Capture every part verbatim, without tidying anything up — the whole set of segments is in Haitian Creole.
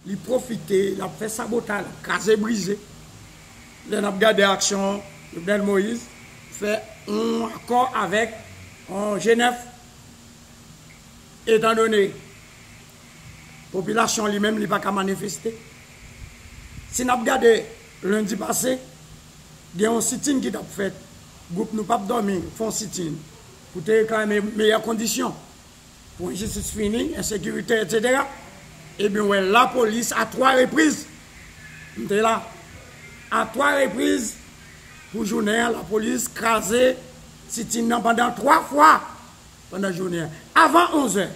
Li pwofite, l ap fè sabotaj, l ap kraze brize. Lè n ap gade aksyon Jovenel Moïse fè yon akò avèk yon Jenèf, etandone popilasyon li menm li pa ka manifeste. Si n ap gade lendi pase, gen yon sitin ki t ap fèt, gwoup Nou P ap Dòmi fè yon sitin pou te reklame meyè kondisyon pou enjistis fini, ensekirite, etsetera. Ebyen, wè, lapolis a twa repriz, m te la, a twa repriz pou jounen an, lapolis kraze sitin nan pandan twa fwa pandan jounen an, avan onzè.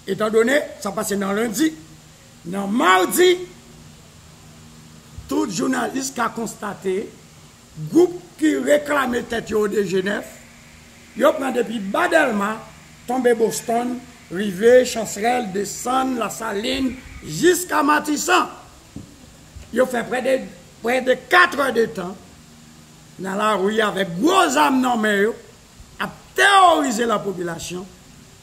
Etandone sa pase nan lendi, nan madi, tout jounalis ka konstate gwoup ki reklame tèt yo de Jenèf, yo pran depi Ba Dèlma, tonbe Boston, rive Chansrèl, desann Lasalin, jiska Matisan. Yo fè prè de, prè de kat è de tan nan lari avèk gwo zam nan men yo, ap teworize lapopilasyon,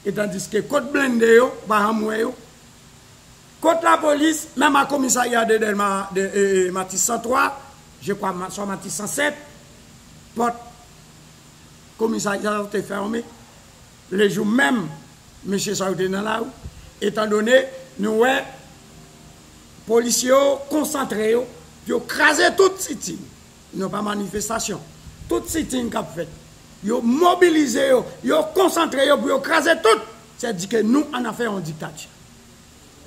etandiske kot blende yo, ou pa janm wè yo. Kot lapolis, menm a komisarya de Dèlma, de, e, e, Matisan twa, je kwa, ma- swa Matisan sèt, pòt komisarya yo te fèmen. Lejou menm, mesye sa yo te nan lari. Etandone nou wè polisye yo konsantre yo, yo kraze tout sitin. Non pa manifestasyon. Tout sitin k ap fèt, yo mobilize yo, yo konsantre yo pou yo kraze tout. Sètadi ke nou an afè yon diktati.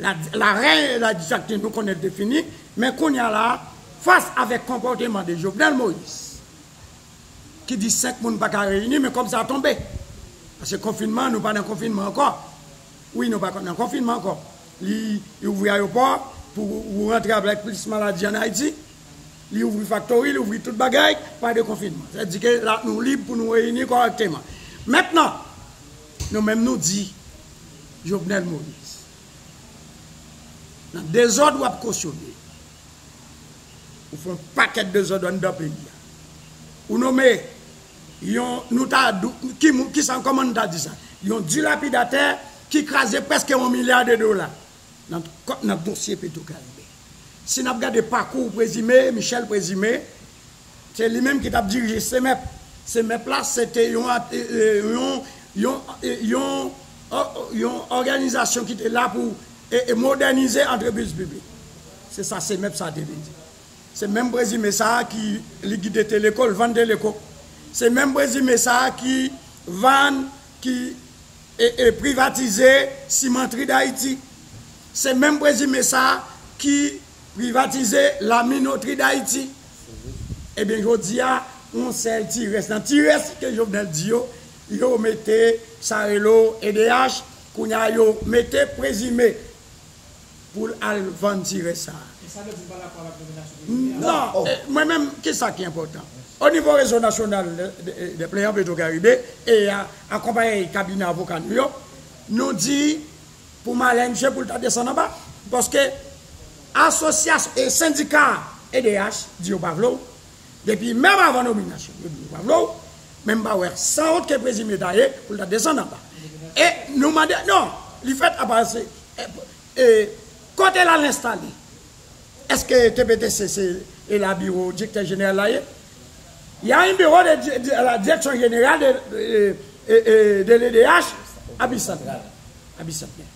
La, la rèy la diktati nou konnen l te fini, men kounye a la, fas avèk konpòteman de Jovenel Moïse, ki di senk moun pa ka reyini, men kòb sa tonbe. Paske konfinman, nou pa nan konfinman ankò. Wi, nou pa nan konfinman ankò. Li, li ouvri ayewopò pou ou rantre avèk plis maladi ann Ayiti. Li ouvri faktori, li ouvri tout bagay, pa de konfinman. Sètadi ke la, nou lib pou nou reyini kòrèkteman. Mentnan, nou menm nou di, Jovenel Moïse, nan dezòd w ap kosyone, ou fè yon pakèt dezòd anndan peyi a. Ou nonmen yon, nou ta dou- ki moun, ki sa, kòman nou ta di sa? Yon dilapidatè ki kraze prèske yon milya de dola nan, nan dosye Petro Caribe. Si n ap gade pakou prezime, Michel Prezime, se li menm ki t ap dirije CMEP. CMEP la, se te yon, at- e- e- yon, yon, e- yon, o- yon òganizasyon ki te la pou e- e modènize antrepriz piblik. Se sa CMEP sa te vle di. Se menm prezime sa a ki li gide Teleko, l vann Teleko. Se menm prezime sa a ki vann, ki e, e privatize Simantri Dayiti. Se menm prezime sa a ki privatize Laminotri Dayiti. Ebyen, jodi a, yon sèl ti rès. Nan ti rès ke Jovenel di yo, yo mete sa rele EDH, kounye a yo mete prezime pou l al vann ti rès sa a. E sa vle di n pa dakò avèk nominasyon prezime a? Non, e, mwen menm, ki sa ki enpòtan? O nivo rezo nasyonal de, de, de pleyan Petro Caribe e a, akonpaye kabinè avoka nou yo, nou di pou malè misye pou l ta desann anba. Paske asosyasyon e sendika EDH di yo pa vle w. Depi menm avan nominasyon, yo di yo pa vle w. Men m pa wè san wont ke prezime ta ye pou l ta desann anba. E nou mande, non, li fèt apa se, e, e, kote l al enstale? Èske TPTC se e la biwo direktè jeneral la ye? Il y a un bureau de, de, de la direction générale de, de, de, de l'EDH à Bicentenaire. À Bicentenaire.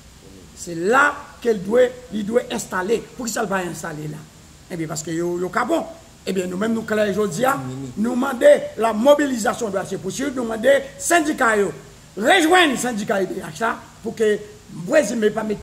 Se la ke l dwe, li dwe enstale. Poukisa l pa enstale la? Ebyen, paske yo, yo kapon. Ebyen, nou menm nou klè jodi a, nou mande la mobilisation doit se poursuivre, nou mande sendika yo rejwenn sendika EDH la pou ke prezime pa met